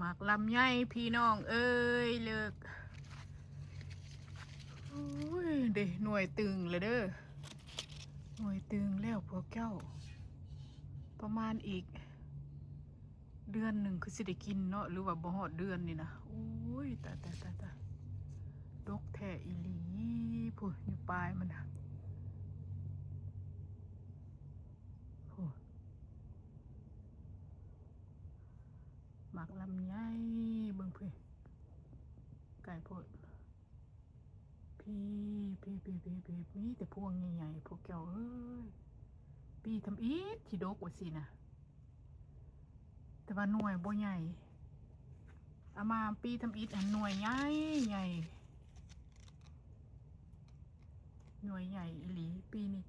ໝາກລຳໄຍພີ່ນ້ອງເອີຍ ເລີກ ໂອ້ຍ ເດ້ ໜ່ວຍຕຶງແລ້ວເດີ ໜ່ວຍຕຶງແລ້ວພວກເຈົ້າ ປະມານອີກເດືອນໜຶ່ງຄືຊິໄດ້ກິນເນາະ ຫຼືວ່າບໍ່ຮອດເດືອນນີ້ນະ. ໂອ້ຍ ຕາຍໆໆໆ ດົກແທ້ອີ່ຫຼີ ພຸ້ນ ຢູ່ປາຍມັນນະ ໂອ້ ໝາກລຳໄຍ ເບິ່ງພີ້ ໃກ້ໂພດ ພີ້ ພີ້ ພີ້ ພີ້ ພີ້ ມີແຕ່ພວງໃຫຍ່ໆ ພວກເຈົ້າເອີຍ ປີທຳອິດຊິດົກວ່າຊີ້ນະ ແຕ່ວ່າໜ່ວຍບໍ່ໃຫຍ່ ອາມາປີທຳອິດຫັ້ນໜ່ວຍໃຫຍ່ໃຫຍ່ ໜ່ວຍໃຫຍ່ອີ່ຫຼີ ປີນີ້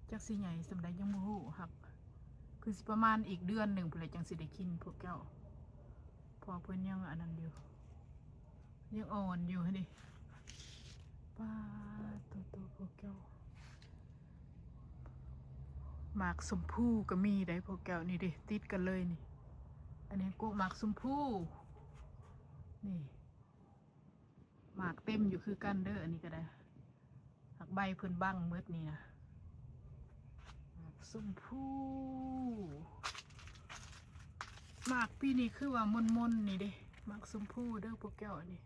ຈັກຊິໃຫຍ່ສ່ຳໃດຍັງບໍ່ຮູ້ ຮັກ ຄືຊິປະມານອີກເດືອນໜຶ່ງພຸ້ນແຫຼະ ຈັ່ງຊິໄດ້ກິນພວກເຈົ້າ ເພາະວ່າເພິ່ນຍັງອັນນັ້ນຢູ່ ຍັງອ່ອນຢູ່ຫັ້ນເດ ປາດໂຕໆ ພວກເຈົ້າ ໝາກຊົມພູກໍມີໄດ໋ພວກເຈົ້າ ນີ້ເດ ຕິດກັນເລີຍນີ້ ອັນນີ້ກົກໝາກຊົມພູ ນີ້ ໝາກເຕັມຢູ່ຄືກັນເດີອັນນີ້ກໍໄດ້ ໝາກໃບເພິ່ນບັງໝົດນີ້ນະ ໝາກຊົມພູ ໝາກປີນີ້ຄືວ່າມົນໆ ນີ້ເດ ໝາກຊົມພູເດີພວກເຈົ້າ ອັນນີ້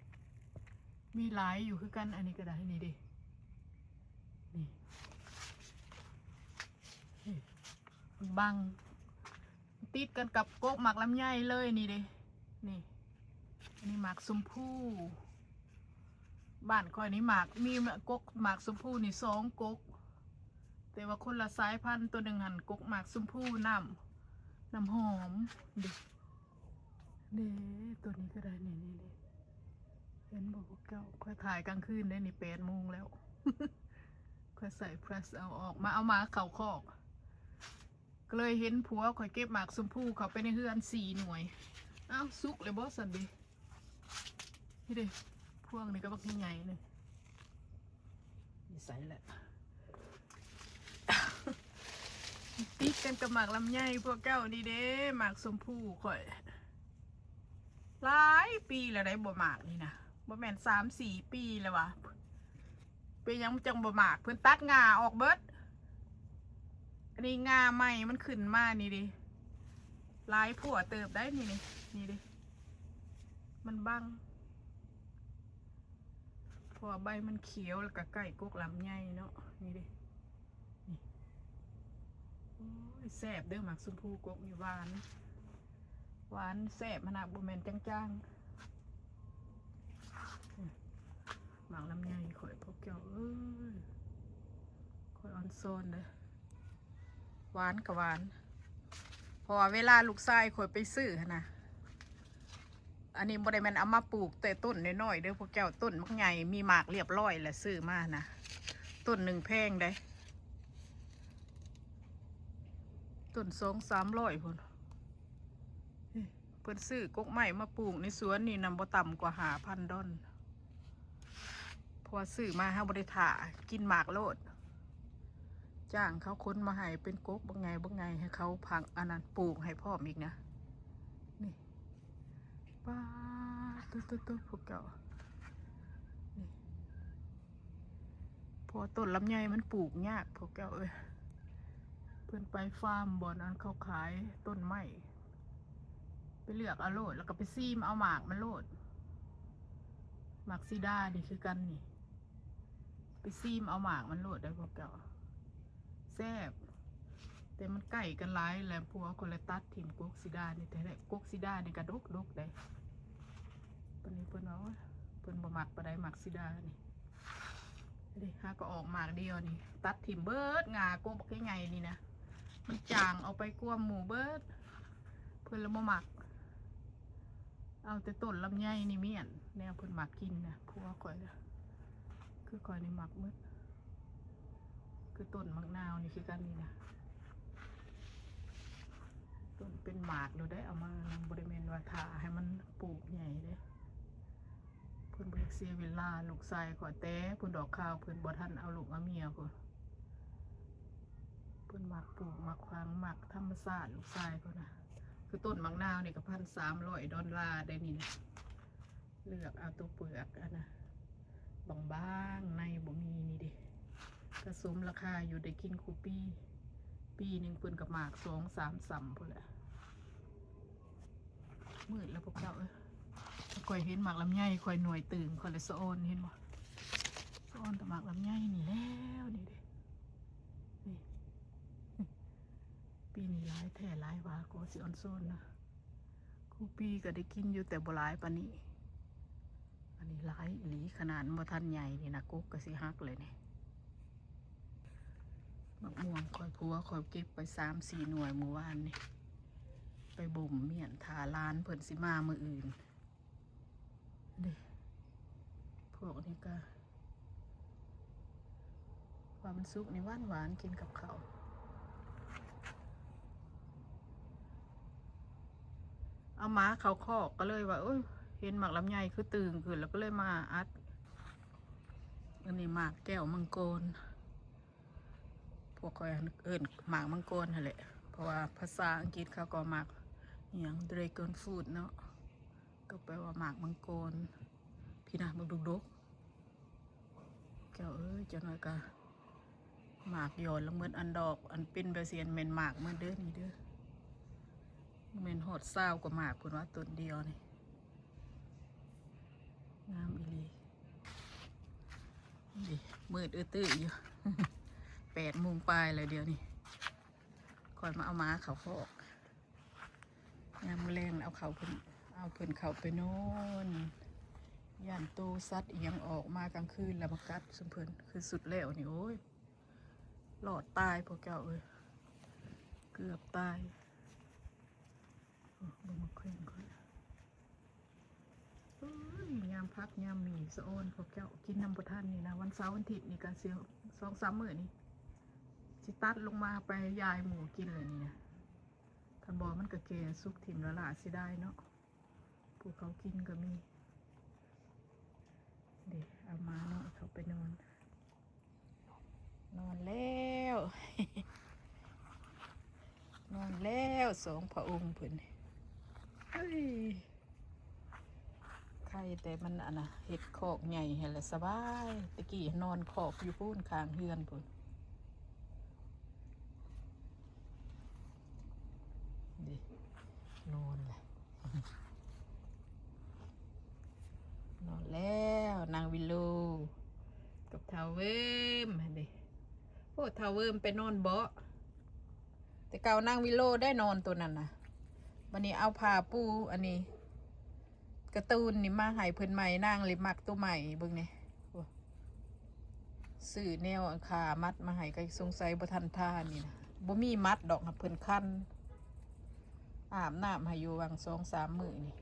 ມີຫຼາຍຢູ່ຄືກັນ ອັນນີ້ກໍໄດ້ ນີ້ເດ ນີ້ ນີ້ ບັງ ຕິດກັນກັບກົກໝາກລຳໄຍເລີຍນີ້ເດ້ ນີ້ ອັນນີ້ໝາກຊົມພູ ບ້ານຂ້ອຍນີ້ໝາກ ມີກົກໝາກຊົມພູນີ້ສອງກົກ ແຕ່ວ່າຄົນລະສາຍພັນ ຕົວໜຶ່ງຫັ້ນກົກໝາກຊົມພູນ້ຳ ນ້ຳຫອມ ເດ້ ເດ້ ຕົວນີ້ກໍໄດ້ ນີ້ໆ ເຫັນບໍ່ພວກເຈົ້າ ຂ້ອຍຖ່າຍກາງຄືນເດ້ນີ້ ແປດໂມງແລ້ວ ຂ້ອຍໃສ່ແຟລຊເອົາອອກມາ ເອົາມາເຂົ້າຄອກ ກໍເລີຍເຫັນຜົວຂ້ອຍເກັບໝາກຊົມພູເຂົ້າໄປໃນເຮືອນສີ່ໜ່ວຍ ອ້າວ ສຸກແລ້ວບໍ່ຊັ້ນເດ ນີ້ເດ ພວງນີ້ກໍບັກໃຫຍ່ໆ ນີ້ ຢູ່ໃສລະ ຕິດກັນກັບໝາກລຳໄຍພວກເຈົ້ານີ້ເດ້ ໝາກຊົມພູຂ້ອຍ ຫຼາຍປີແລ້ວໄດ໋ ບໍ່ໝາກນີ້ນະ ບໍ່ແມ່ນສາມສີ່ປີແລ້ວຫວາ ເປັນຫຍັງມັນຈັ່ງບໍ່ໝາກ ເພິ່ນຕັດງ່າອອກເບິດ ອັນນີ້ງ່າໃໝ່ມັນຂຶ້ນມານີ້ເດ້ ຫຼາຍພົວເຕີບໄດ໋ ນີ້ເດ້ ນີ້ເດ້ ມັນບັງ ເພາະວ່າໃບມັນຂຽວ ແລ້ວກໍໃກ້ກົກລຳໄຍເນາະ ນີ້ເດ້ ນີ້ ໂອ້ຍ ແຊບເດີ ໝາກຊົມພູກົກນີ້ ຫວານ ຫວານແຊບຫັ້ນນະ ບໍ່ແມ່ນຈາງໆ ໝາກລຳໄຍຂ້ອຍ ພວກເຈົ້າເອີຍ ຂ້ອຍອອນຊອນເດີ ຫວານກໍຫວານ ເພາະວ່າເວລາລູກຊາຍຂ້ອຍໄປຊື້ຫັ້ນນະ ອັນນີ້ບໍ່ໄດ້ແມ່ນເອົາມາປູກແຕ່ຕົ້ນນ້ອຍໆເດີພວກເຈົ້າ ຕົ້ນບັກໃຫຍ່ ມີໝາກລຽບຮ້ອຍແລ້ວຊື້ມານະ ຕົ້ນໜຶ່ງແພງເດ້ ຕົ້ນສອງສາມຮ້ອຍພຸ້ນ ເພິ່ນຊື້ກົກໄມ້ມາປູກໃນສວນນີ້ນະ ບໍ່ຕ່ຳກວ່າຫ້າພັນດອນ ເພາະວ່າຊື້ມາເຮົາບໍ່ໄດ້ຖ້າ ກິນໝາກໂລດ ຈ້າງເຂົາຂົນມາໃຫ້ເປັນກົກບັກໃຫຍ່ບັກໃຫຍ່ ໃຫ້ເຂົາຜັກອັນນັ້ນ ປູກໃຫ້ພ້ອມອີກນະ ນີ້ ປາດ ໂຕໆໆ ພວກເຈົ້າ ນີ້ ເພາະວ່າຕົ້ນລຳໄຍມັນປູກຍາກພວກເຈົ້າເອີຍ ເພິ່ນໄປຟາມບ່ອນອັນເຂົາຂາຍຕົ້ນໄມ້ ໄປເລືອກເອົາໂລດ ແລ້ວກໍໄປຊີມເອົາໝາກມັນໂລດ ໝາກສີດານີ້ຄືກັນນີ້ ໄປຊີມເອົາໝາກມັນໂລດເດີພວກເຈົ້າ ແຊບ ແຕ່ມັນໃກ້ກັນຫຼາຍແລ້ວ ຜົວຂ້ອຍລະຕັດຖິ້ມກົກສີດານີ້ແທ້ໆ ກົກສີດານີ້ກະດົກໆ ເດ້ ປານນີ້ເພິ່ນວ່າ ໂອ້ຍ ເພິ່ນບໍ່ມັກປານໃດໝາກສີດານີ້ ເດ້ ຫາກໍອອກໝາກດຽວນີ້ ຕັດຖິ້ມເບິດ ງ່າກົກບັກໃຫຍ່ໆ ນີ້ນະ ມັນຈາງອອກໄປກວ່າໝູ່ເບິດ ເພິ່ນລະບໍ່ມັກ ເອົາແຕ່ຕົ້ນລຳໄຍນີ້ມ້ຽນ ແນວເພິ່ນມັກກິນນະ ຜົວຂ້ອຍນະ ຄືຂ້ອຍນີ້ມັກໝົດ ຄືຕົ້ນໝາກນາວນີ້ຄືກັນນີ້ນະ ຕົ້ນເປັນໝາກໂລດເດ້ ເອົາມາ ບໍ່ໄດ້ແມ່ນວ່າຖ້າໃຫ້ມັນປູກໃຫຍ່ເດ້ ເພິ່ນບໍ່ຢາກເສຍເວລາ ລູກຊາຍຂ້ອຍແຕ່ພຸ້ນດອກ ຄາວເພິ່ນບໍ່ທັນເອົາລູກເອົາເມຍພຸ້ນ ເພິ່ນມັກປູກມັກຝັງ ມັກທຳມະຊາດ ລູກຊາຍຂ້ອຍນະ ຄືຕົ້ນໝາກນາວນີ້ກໍພັນສາມຮ້ອຍດອນລາໄດ໋ນີ້ນະ. ເລືອກເອົາຕົວເປືອກອັນນະ ບາງໆ ໃນບໍ່ມີນີ້ເດ້. ກະສົມລາຄາຢູ່ ໄດ້ກິນຄູ່ປີ. ປີໜຶ່ງເພິ່ນກໍໝາກສອງສາມຊຳພຸ້ນແຫຼະ. ມືດແລ້ວພວກເຈົ້າເອີຍ. ຂ້ອຍເຫັນໝາກລຳໄຍຂ້ອຍໜ່ວຍຕຶງ ຂ້ອຍລະສະອອນ ເຫັນບໍ່? ສະອອນແຕ່ໝາກລຳໄຍນີ້ແລ້ວ ນີ້ເດ້ ນີ້. ປີນີ້ຫຼາຍແທ້ຫຼາຍວ່າ ກໍຊິອອນຊອນນະ. ຄູ່ປີກໍໄດ້ກິນຢູ່ ແຕ່ບໍ່ຫຼາຍປານນີ້. ອັນນີ້ຫຼາຍອີ່ຫຼີ ຂະໜາດບໍ່ທັນໃຫຍ່ນີ້ນະ ກົກກໍຊິຫັກເລີຍນີ້. ໝາກມ່ວງຂ້ອຍ ຜົວຂ້ອຍເກັບໄປສາມສີ່ໜ່ວຍມື້ວານນີ້ ໄປບົ່ມມ້ຽນຖ້າຫຼານເພິ່ນຊິມາມື້ອື່ນເດ້. ພວກນີ້ກໍ ວ່າມັນສຸກນີ້ຫວານໆ ກິນກັບເຂົ້າ. ເອົາໝາເຂົ້າຄອກ ກໍເລີຍວ່າ ໂອ້ຍ ເຫັນໝາກລຳໄຍຄືຕຶງຂຶ້ນ ແລ້ວກໍເລີຍມາອັດ. ອັນນີ້ໝາກແກ້ວມັງກອນ ພວກຂ້ອຍເອີ້ນໝາກມັງກອນຫັ້ນແຫຼະ ເພາະວ່າພາສາອັງກິດເຂົາກໍໝາກອີ່ຫຍັງ dragon fruit ເນາະ ກໍແປວ່າໝາກມັງກອນ. ພີ້ນະ ບັກດົກໆ ແກ້ວເອີຍ. ຈັກໜ້ອຍກະໝາກຢອນລະໝົດ ອັນດອກ ອັນເປັນແບບຊີ້ ອັນແມ່ນໝາກໝົດເດີນີ້ເດີ. ແມ່ນຮອດຊາວກວ່າໝາກພຸ້ນວ່າ ຕົ້ນດຽວນີ້. ງາມອີ່ຫຼີ. ນີ້ມືດອື້ອຕື້ຢູ່ ແປດໂມງປາຍແລ້ວດຽວນີ້. ຂ້ອຍມາເອົາໝາເຂົ້າຄອກ. ຍາມມື້ແລງເອົາເຂົາເພິ່ນ ເອົາເພິ່ນເຂົ້າໄປນອນ ຢ້ານໂຕສັດອີ່ຫຍັງອອກມາກາງຄືນແລ້ວມາກັດຊຸມເພິ່ນ. ຄືສຸດແລ້ວນີ້ ໂອ້ຍ ລອດຕາຍພວກເຈົ້າເອີຍ ເກືອບຕາຍ. ໂອ້ ເບິ່ງໝາກແຂວງຂ້ອຍ. ເອີຍ ຍາມຜັກຍາມໝີ່ສະອອນພວກເຈົ້າ ກິນນຳບໍ່ທັນນີ້ນະ. ວັນເສົາວັນທິດນີ້ກະຊິ ສອງສາມມື້ນີ້ ຊິຕັດລົງມາໄປຢາຍໝູກິນແລ້ວນີ້ນະ. ຄັນບໍ່ມັນກະແກ່ສຸກຖິ້ມລະລະ ເສຍດາຍເນາະ. ຜູ້ເຂົາກິນກໍມີເດ້. ເອົາໝານ້ອຍເຂົ້າໄປນອນ. ນອນແລ້ວ ນອນແລ້ວ ສອງພະອົງເພິ່ນ. ເຮີ້ຍ ໄຄແຕ່ມັນອັນນະ ເຮັດຄອກໃຫຍ່ຫັ້ນລະສະບາຍ. ແຕ່ກີ້ນອນຄອກຢູ່ພຸ້ນ ຂ້າງເຮືອນພຸ້ນເດ້. ນອນແຫຼະ ນອນແລ້ວ ນາງວິໂລກັບທ້າວເວີມຫັ້ນເດ້. ໂອ້ ທ້າວເວີມໄປນອນເບາະ. ແຕ່ເກົ່ານາງວິໂລໄດ້ນອນໂຕນັ້ນນະ. ບັດນີ້ເອົາຜ້າປູອັນນີ້ ກາຕູນນີ້ມາໃຫ້ເພິ່ນໃໝ່. ນາງເລີຍມັກໂຕໃໝ່ ເບິ່ງແນ່. ໂອ້ ຊື້ແນວຂາມັດມາໃຫ້ ກໍສົງໄສບໍ່ທັນທານີ້ນະ. ບໍ່ມີມັດດອກ ຫາກເພິ່ນຄັນ ອາບນ້ຳໃຫ້ຢູ່ຫວ່າງສອງສາມມື້ນີ້.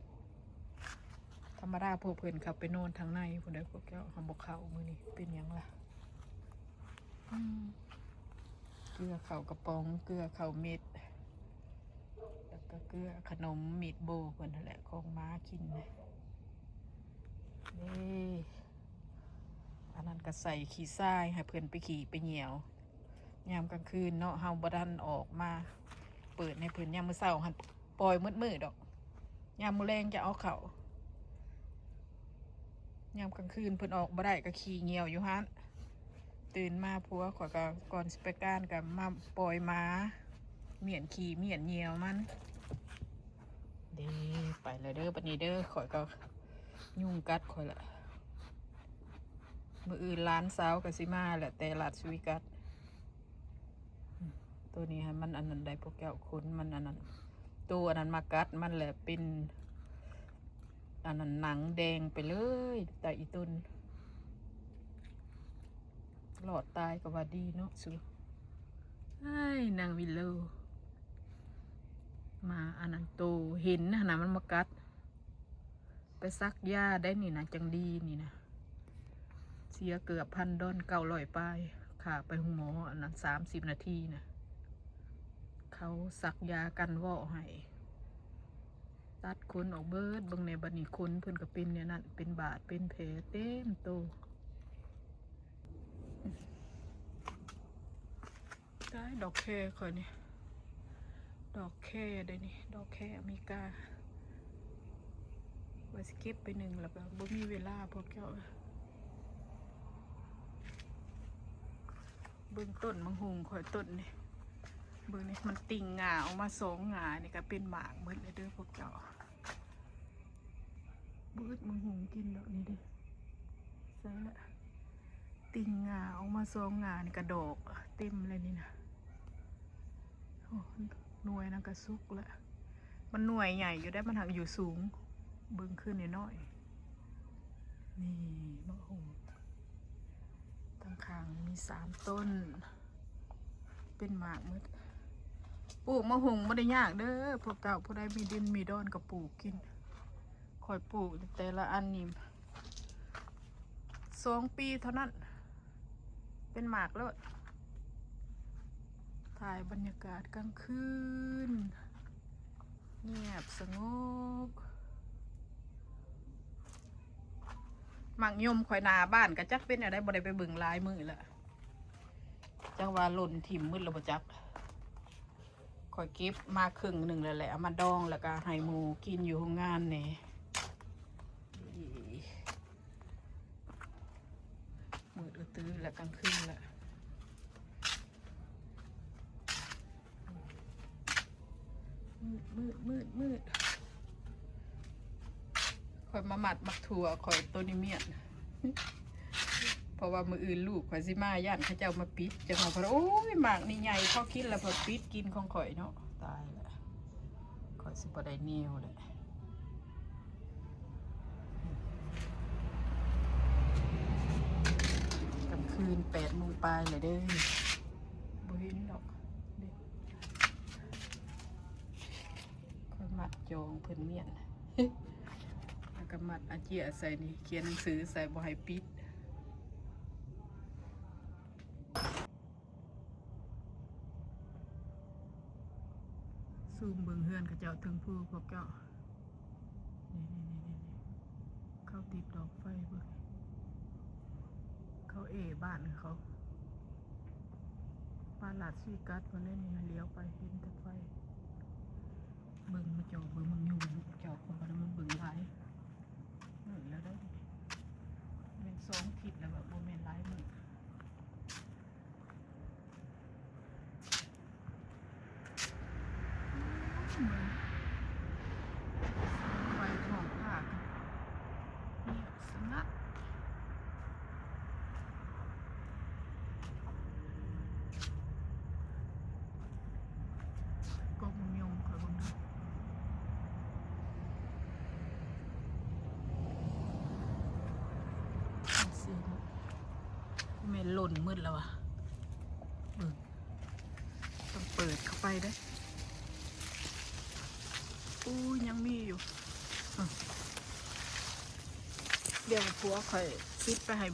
ທຳມະດາພວກເພິ່ນເຂົ້າໄປນອນທາງໃນພຸ້ນເດີ ພວກເຈົ້າ. ເຮົາບໍ່ເຂົ້າມື້ນີ້ ເປັນຫຍັງລະ? ອືມ ເກືອເຂົ້າກະປ໋ອງ ເກືອເຂົ້າເມັດ ແລ້ວກໍເກືອຂະໜົມມີດໂບເພິ່ນຫັ້ນແຫຼະ ຂອງໝາກິນເດ້. ອັນນັ້ນກໍໃສ່ຂີ້ຊາຍໃຫ້ເພິ່ນໄປຂີ້ໄປຍ່ຽວ ຍາມກາງຄືນເນາະ ເຮົາບໍ່ທັນອອກມາເປີດໃຫ້ເພິ່ນ. ຍາມມື້ເຊົ້າຫັ້ນປ່ອຍໝົດມື້ດອກ ຍາມມື້ແລງຈະເອົາເຂົ້າ. ຍາມກາງຄືນເພິ່ນອອກບໍ່ໄດ້ ກໍຂີ້ຍ່ຽວຢູ່ຫັ້ນ. ຕື່ນມາຜົວຂ້ອຍກໍ ກ່ອນຊິໄປການກໍມາປ່ອຍໝາ ມ້ຽນຂີ້ມ້ຽນຍ່ຽວມັນເດ້. ໄປແລ້ວເດີ ບັດນີ້ເດີ ຂ້ອຍກໍຍຸງກັດຂ້ອຍລະ. ມື້ອື່ນຫຼານສາວກໍຊິມາແຫຼະ ແຕ່ລັດສະເວກັດ. ໂຕນີ້ຫັ້ນມັນອັນນັ້ນໄດ໋ພວກເຈົ້າ ຂົນມັນອັນນັ້ນ ໂຕອັນນັ້ນມາກັດມັນແຫຼະ ເປັນອັນນັ້ນ ໜັງແດງໄປເລີຍ ຕາອີ່ຕົນ. ລອດຕາຍກໍວ່າດີເນາະສູ. ອ້າຍ ນາງວິໂລ ມາອັນນັ້ນ ໂຕເຫັນຫັ້ນນະ ມັນມາກັດ ໄປສັກຢາໄດ້ນີ້ນະ ຈັ່ງດີນີ້ນະ. ເສຍເກືອບພັນດອນ ເກົ້າຮ້ອຍປາຍ ຄ່າໄປໂຮງໝໍອັນນັ້ນ ສາມສິບນາທີນະ. ເຂົາສັກຢາກັນເວາະໃຫ້ ຕັດຂົນອອກເບິດ. ເບິ່ງແດ່ ບັດນີ້ຂົນເພິ່ນກໍເປັນແນວນັ້ນ ເປັນບາດເປັນແຜເຕັມໂຕ. ຕາຍ ດອກແຄຂ້ອຍນີ້ ດອກແຄເດ້ນີ້ ດອກແຄອາເມລິກາ ວ່າຊິເກັບໄປໜຶ້ງ ແລ້ວກໍບໍ່ມີເວລາພວກເຈົ້າ. ເບິ່ງຕົ້ນໝາກຫຸ່ງຂ້ອຍຕົ້ນນີ້ ເບິ່ງນີ້ ມັນຕິ່ງງ່າອອກມາສອງງ່ານີ້ ກໍເປັນໝາກໝົດເລີຍເດີພວກເຈົ້າ. ບໍ່ອຶດໝາກຫຸ່ງກິນດອກນີ້ເດ້ ໃສ່ລະ ຕິ່ງງ່າອອກມາສອງງ່ານີ້ກະດອກເຕັມເລີຍນີ້ນະ. ໂອ້ ໜ່ວຍນັ້ນກະສຸກລະ ມັນໜ່ວຍໃຫຍ່ຢູ່ໄດ໋ ມັນຫາກຢູ່ສູງ ເບິ່ງຄືນ້ອຍໆ. ນີ້ໝາກຫຸ່ງ ທາງຂ້າງມີສາມຕົ້ນ ເປັນໝາກໝົດ. ປູກໝາກຫຸ່ງບໍ່ໄດ້ຍາກເດີພວກເຈົ້າ ຜູ້ໃດມີດິນມີດອນກໍປູກກິນ. ຂ້ອຍປູກແຕ່ລະອັນນີ້ສອງປີເທົ່ານັ້ນ ເປັນໝາກໂລດ. ຖ່າຍບັນຍາກາດກາງຄືນ ງຽບສະຫງົບ. ໝາກຍົມຂ້ອຍໜ້າບ້ານກະຈັກເປັນແນວໃດ ບໍ່ໄດ້ໄປເບິ່ງຫຼາຍມື້ລະ ຈັກວ່າຫຼົ່ນຖິ້ມໝົດລະບໍ່ຈັກ. ຂ້ອຍເກັບມາເຄິ່ງໜຶ່ງແລ້ວແຫຼະ ເອົາມາດອງ ແລ້ວກະໃຫ້ໝູ່ກິນຢູ່ໂຮງງານແດ່. ມືດອືດແລ້ວ ກາງຄືນລະ ມືດ ມືດ ມືດ ມືດ. ຂ້ອຍມາມັດໝາກຖົ່ວຂ້ອຍໂຕນີ້ມ້ຽນ ເພາະວ່າມື້ອື່ນລູກຂ້ອຍຊິມາ ຢ້ານເຂົາເຈົ້າມາປິດ. ຈັ່ງວ່າ ໂອ້ຍ ໝາກນີ້ໃຫຍ່ພໍກິນລະ ເພິ່ນປິດກິນຂອງຂ້ອຍເນາະ. ຕາຍລະ ຂ້ອຍຊິບໍ່ໄດ້ແນວແຫຼະ. ກາງຄືນແປດໂມງປາຍແລ້ວເດີ ບໍ່ເຫັນດອກເດ້. ຂ້ອຍມັດຈອງເພິ່ນມ້ຽນ ແລ້ວກໍມັດອາເຈຍໃສ່ນີ້ ຂຽນໜັງສືໃສ່ບໍ່ໃຫ້ປິດ. ຊູມເບິ່ງເຮືອນເຂົາເຈົ້າເທິງພູພວກເຈົ້າ ນີ້ໆໆ ເຂົາຕິດດອກໄຟເບິ່ງ ເຂົາເອບ້ານເຂົາ ປາລາດຊີກັດພຸ້ນເດ້ນີ້ ຫຼຽວໄປເຫັນແຕ່ໄຟ. ເບິ່ງມາເຈົ້າ ເບິ່ງມັນຢູ່ເຈົ້າ ຄົນບໍ່ໄດ້ມາເບິ່ງຫຼາຍມື້ແລ້ວເດ້ ແມ່ນສອງທິດແລ້ວ ບໍ່ແມ່ນຫຼາຍມື້. ໄຟທ້ອງຟ້າງຽບສະຫງັດ. ກົກມະຍົມຂ້ອຍເບິ່ງດູ ແມ່ນຫຼົ່ນໝົດແລ້ວຫວາ ເບິ່ງ ຕ້ອງເປີດເຂົ້າໄປເດ້. ອູ້ຍ ຍັງມີຢູ່ ອະ ດຽວຜົວຂ້ອຍຊິດໄປໃຫ້